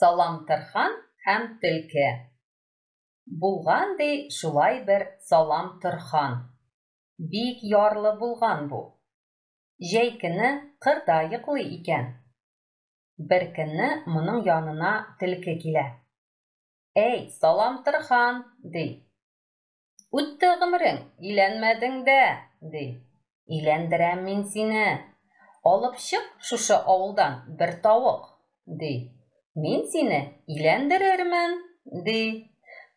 Салам Тырхан һәм төлке. Булган ди шулай бер Салам Торхан. Бик ярлы булган бу. Җәй көне кырда йоклый икән. Бер көнне моның янына төлке килә. Әй, Салам Торхан, ди. Үтте гомерең, өйләнмәдең дә, ди. Өйләндерәм мин сине. Алып чык шушы авылдан бер тавык, ди. Мин сине өйләндерермен, ди.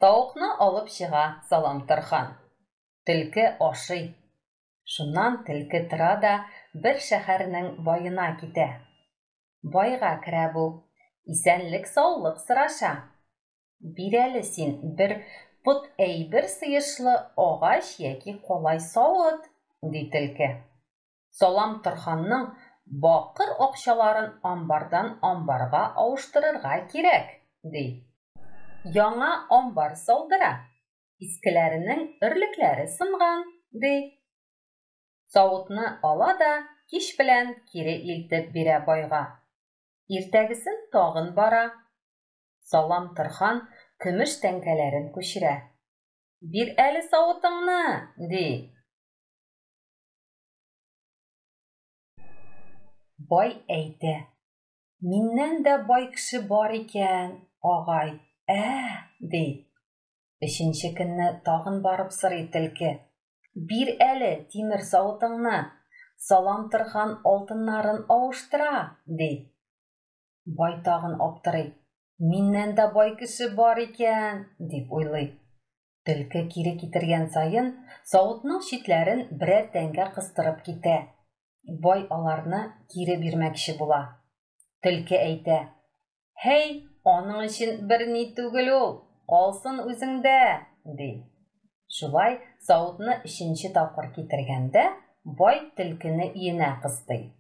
Тавыкны алып чыга Салам Торхан. Төлке ашый. Шуннан төлке тора да бер шәһәрнең баена китә. Байга керә бу. Исәнлек-саулык сораша. Бир әле син бер пот әйбер сыешлы агач яки калай савыт, ди төлке. Салам Торханның бакыр акчаларын амбардан амбарга авыштырырга кирәк, ди. Яңа амбар салдыра, искеләренең өрлекләре сынган, ди. Савытны ала да кич белән кире илтеп бирә байга. Иртәгесен тагын бара. Салам Торхан көмеш тәңкәләрен күчерә. Бир әле савытыңны, ди. Бай әйтә. Миннән дә бай кеше бар икән, агай, ә, ди. Өченче көнне тагын барып сорый төлке. Бир әле тимер савытыңны, Салам Торхан алтыннарын авыштыра, ди. Бай тагын аптырый. Миннән дә бай кеше бар икән, дип уйлый. Төлке кире китергән саен, савытның читләрен берәр тәңкә кыстырып китә. Бай аларны кире бирмәкче була. Төлке әйтә: "Һәй, аның өчен берни түгел ул, калсын үзеңдә", ди. Шулай савытны өченче тапкыр китергәндә, бай төлкене өенә кыстый.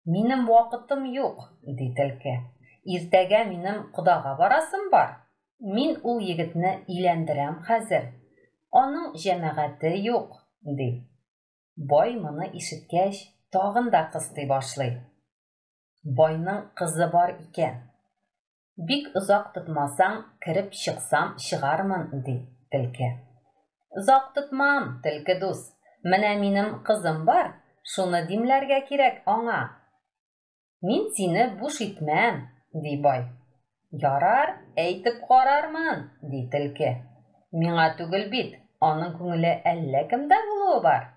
Минем вакытым юк, ди төлке. Иртәгә минем кодага барасым бар. Мин ул егетне өйләндерәм хәзер. Аның җәмәгате юк, ди. Бай моны ишеткәч, тагын да кыстый башлый. Байның кызы бар икән. Бик озак тотмасаң, кереп чыксам чыгармын, ди төлке. Озак тотмам, төлке дус. Менә минем кызым бар, шуны димләргә кирәк аңа. Мин сине буш итмәм, ди бай. Ярар, әйтеп карармын, ди төлке. Миңа түгел бит, аның күңеле әллә кемдә булуы бар.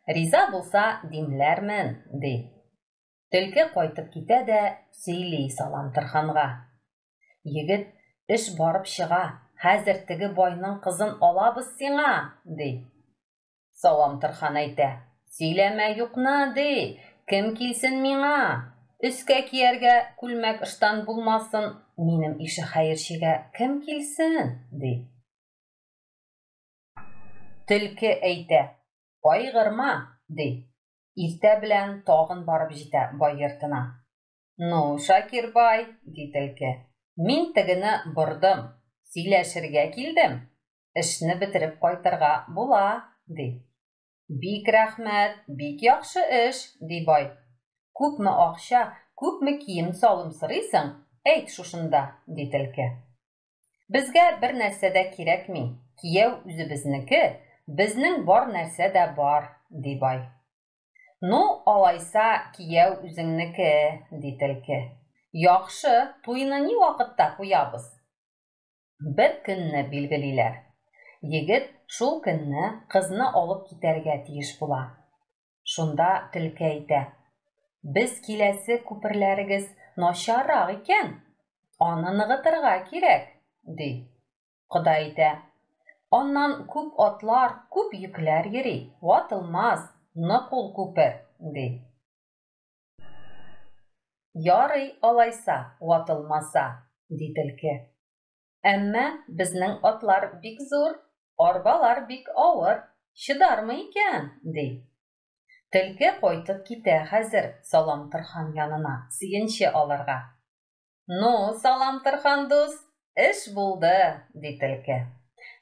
Риза булса, димләрмен, ди. Төлке кайтып китә дә сөйли Салам Торханга. Егет, эш барып чыга, хәзер теге байның кызын алабыз сиңа, ди. Салам Торхан әйтә, сөйләмә юкны, ди, кем килсен миңа? Өскә кияргә күлмәк-ыштан булмасын, минем ише хәерчегә кем килсен, ди. Төлке әйтә, кайгырма, ди. Иртә белән тагын барып җитә бай йортына. Ну, Шакир бай, ди төлке, мин тегене бордым, сөйләшергә килдем, эшне бетереп кайтырга була, ди. Бик рәхмәт, бик яхшы эш, ди бай. Күпме акча, күпме кием-салым сорыйсың, әйт шушында, ди төлке. Безгә бер нәрсә дә кирәкми, кияү үзебезнеке, безнең бар нәрсә дә бар, ди бай. Ну, алайса, кияү үзеңнеке, ди төлке. Яхшы, туйны ни вакытта куябыз? Бер көнне билгелиләр. Егет шул көнне кызны алып китәргә тиеш була. Шунда төлке әйтә, Без киләсе күперләрегез начаррак икән, аны ныгытырга кирәк, ди. Кода әйтә, Аннан күп атлар, күп йөкләр йөри, ватылмас, нык ул күпер, ди. Ярый алайса, ватылмаса, ди төлке. Әмма безнең атлар бик зур, арбалар бик авыр, чыдармы икән, ди. Төлке кайтып китә хәзер Салам Торхан янына сөенче алырга. Ну, Салам Торхан дус, эш булды, ди төлке.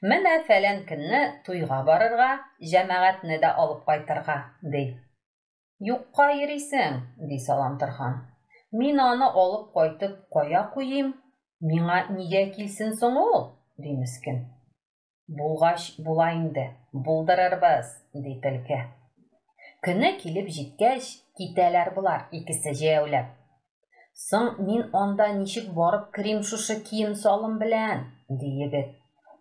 Менә фәлән көнне туйга барырга, җәмәгатьне дә алып кайтырга, ди. Юкка йөрисең, ди Салам Торхан. Мин аны алып кайтып кая куйыйм? Миңа нигә килсен соң ул? ди мескен. Булгач була инде, булдырырбыз, ди төлке. Көне килеп җиткәч, китәләр болар икесе җәяүләп. Соң мин анда ничек барып керим шушы кием-салым белән, ди егет.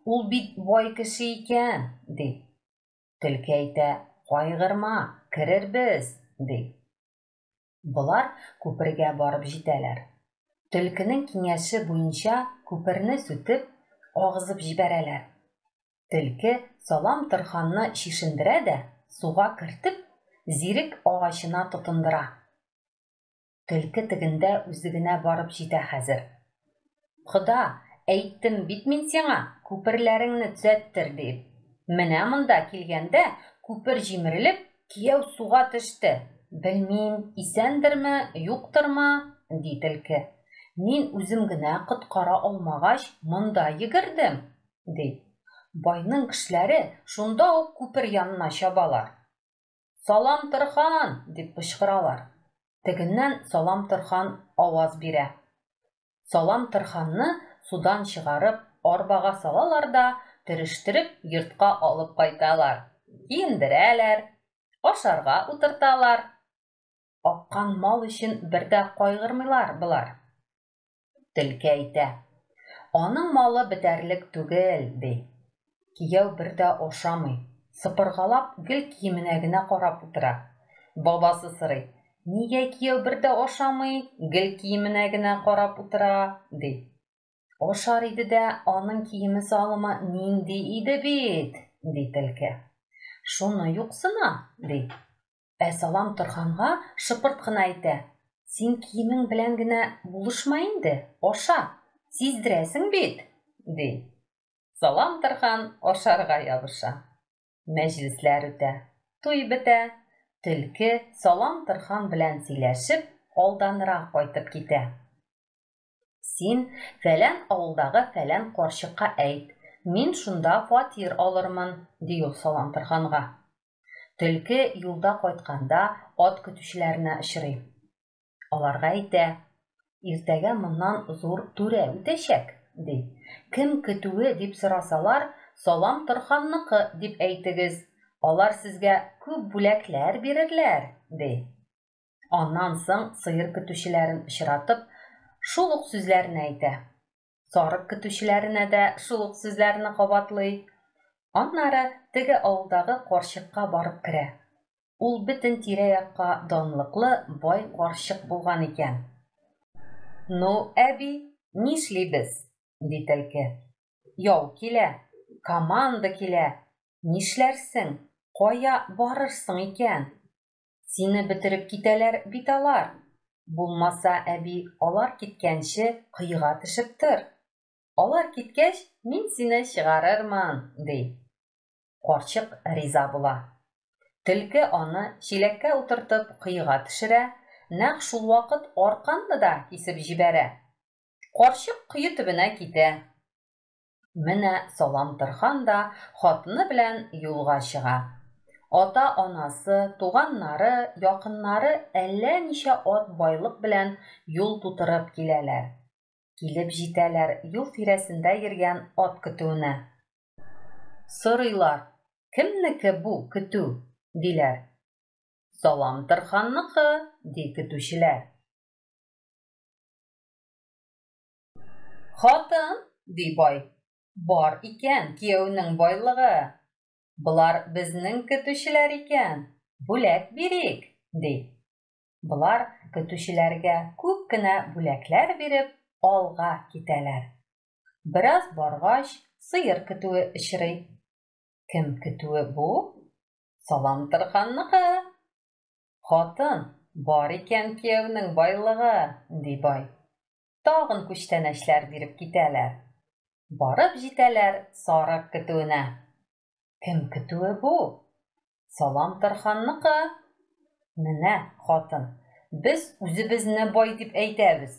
Ул бит бай кеше икән, ди. Төлке әйтә, кайгырма, керербез, ди. Болар күпергә барып җитәләр. Төлкенең киңәше буенча күперне сүтеп, агызып җибәрәләр. Төлке салам торханны чишендерә дә, суга кертеп, зирек агачына тотындыра. Төлке тегендә үзе генә барып җитә хәзер. Кода, әйттем бит мин сиңа, күперләреңне төзәттер дип. Менә монда килгәндә күпер җимерелеп, кияү суга төште. Белмим, исәндерме, юктырмы, ди төлке. Мин үзем генә коткара алмагач, монда йөгердем, ди. Байның кешеләре шунда ук күпер янына чабалар. Салам Торхан! дип кычкыралар. Тегеннән Салам Торхан аваз бирә. Салам Торханны судан чыгарып, арбага салалар да, төрештереп, йортка алып кайталар. Киендерәләр, ашарга утырталар. Аккан мал өчен бер дә кайгырмыйлар болар. Төлке әйтә. Аның малы бетәрлек түгел, ди. Кияү бер дә ашамый, сыпыргалап гел киеменә генә карап утыра. Бабасы сорый, Нигә кияү бер дә ашамый, гел киеменә генә карап утыра, ди. Ашар иде дә, аның киеме-салымы нинди иде бит, ди төлке. Шуны юксына, ди. Ә Салам Торханга шыпырт кына әйтә, Син киемең белән генә булышма инде, аша, сиздерәсең бит, ди. Салам Торхан ашарга ябыша. Мәҗлесләр үтә, туй бетә, төлке Салам Торхан белән сөйләшеп, алданрак кайтып китә. Син фәлән авылдагы фәлән карчыкка әйт, мин шунда фатир алырмын, ди ул Салам Торханга. Төлке юлда кайтканда ат көтүчеләренә очрый. Аларга әйтә, Иртәгә моннан зур түрә үтәчәк, ди. Кем көтүе дип сорасалар, Салам Торханныкы дип әйтегез, алар сезгә күп бүләкләр бирерләр, ди. Аннан соң сыер көтүчеләрен очратып, шул ук сүзләрне әйтә. Сарык көтүчеләренә дә шул ук сүзләрне кабатлый. Аннары теге авылдагы карчыкка барып керә. Ул бөтен тирә-якка данлыклы бай карчык булган икән. Ну, әби, нишлибез? ди төлке. Яу килә, команда килә, нишләрсең, кая барырсың икән? Сине бетереп китәләр бит алар. Булмаса, әби, алар киткәнче коега төшеп тор. Алар киткәч, мин сине чыгарырмын, ди. Карчык риза була. Төлке аны, чиләккә утыртып, коега төшерә, нәкъ шулвакыт арканны да кисеп җибәрә. Карчык кое төбенә китә. Менә Салам Торхан да хатыны белән юлга чыга. Ата-анасы, туганнары, якыннары әллә ничә ат байлык белән юл тутырып киләләр. Килеп җитәләр юл тирәсендә йөргән ат көтүенә. Сорыйлар, Кемнеке бу көтү? диләр. Салам Торханныкы, ди көтүчеләр. Хатын, ди бай, бар икән кияүнең байлыгы. Болар безнең көтүчеләр икән, бүләк бирик, ди. Болар көтүчеләргә күп кенә бүләкләр биреп, алга китәләр. Бераз баргач, сыер көтүе очрый. Кем көтүе бу? Салам Торханныкы. Хатын, бар икән кияүнең байлыгы, ди бай. Тагын күчтәнәчләр биреп китәләр. Барып җитәләр сарык көтүенә. Кем көтүе бу? Салам Торханныкы. Менә, хатын, без үзебезне бай дип әйтәбез.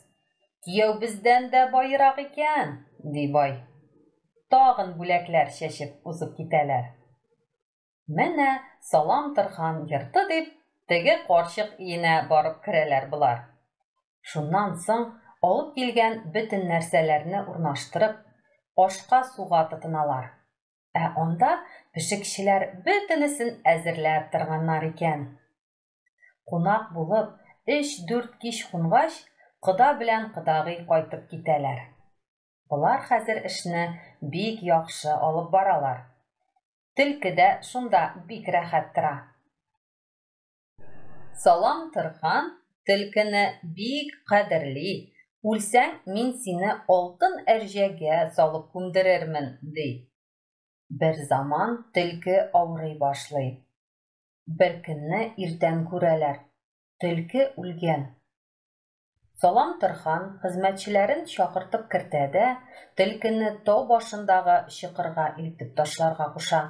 Кияү бездән дә баерак икән, ди бай. Тагын бүләкләр чәчеп узып китәләр. Менә Салам Торхан йорты дип, теге карчык өенә барып керәләр болар. Шуннан соң Алып килгән бөтен нәрсәләрне урнаштырып, ашка-суга тотыналар. Ә анда пешекчеләр бөтенесен әзерләп торганнар икән. Кунак булып, өч-дүрт кич кунгач, кода белән кодагый кайтып китәләр. Болар хәзер эшне бик яхшы алып баралар. Төлке дә шунда бик рәхәт тора. Салам торган төлкене бик кадерли, үлсәң, мин сине алтын әрҗәгә салып күмдерермен, ди. Бер заман төлке авырый башлый. Бер көнне иртән күрәләр, төлке үлгән. Салам торхан хезмәтчеләрен чакыртып кертә дә, төлкене тау башындагы чокырга илтеп ташларга куша.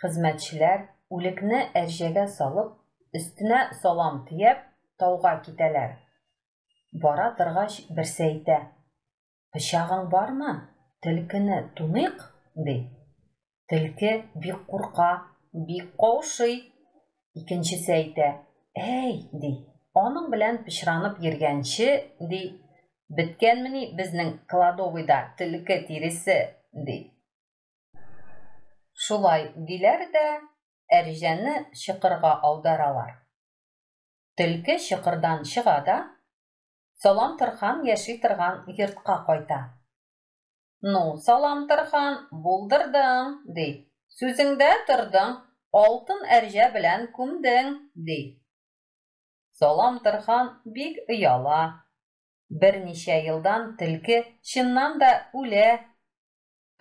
Хезмәтчеләр, үлекне әрҗәгә салып, өстенә салам төяп, тауга китәләр. Бара торгач, берсе әйтә, Пычагың бармы, төлкене туныйк? ди. Төлке бик курка, бик каушый. Икенчесе әйтә, Әй, ди, аның белән пычранып йөргәнче, ди, беткәнмени безнең кладовыйда төлке тиресе, ди. Шулай диләр дә, әрҗәне чокырга аударалар. Төлке чокырдан чыга да, Салам Торхан яши торган йортка кайта. Ну, Салам Торхан, булдырдың, ди. Сүзеңдә тордың, алтын әрҗә белән күмдең, ди. Салам Торхан бик ояла. Берничә елдан төлке чыннан да үлә.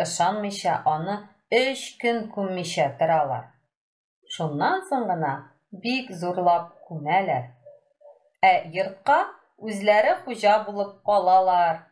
Ышанмыйча аны өч көн күммичә торалар. Шуннан соң гына бик зурлап күмәләр. Ә йортка үзләре хуҗа булып калалар.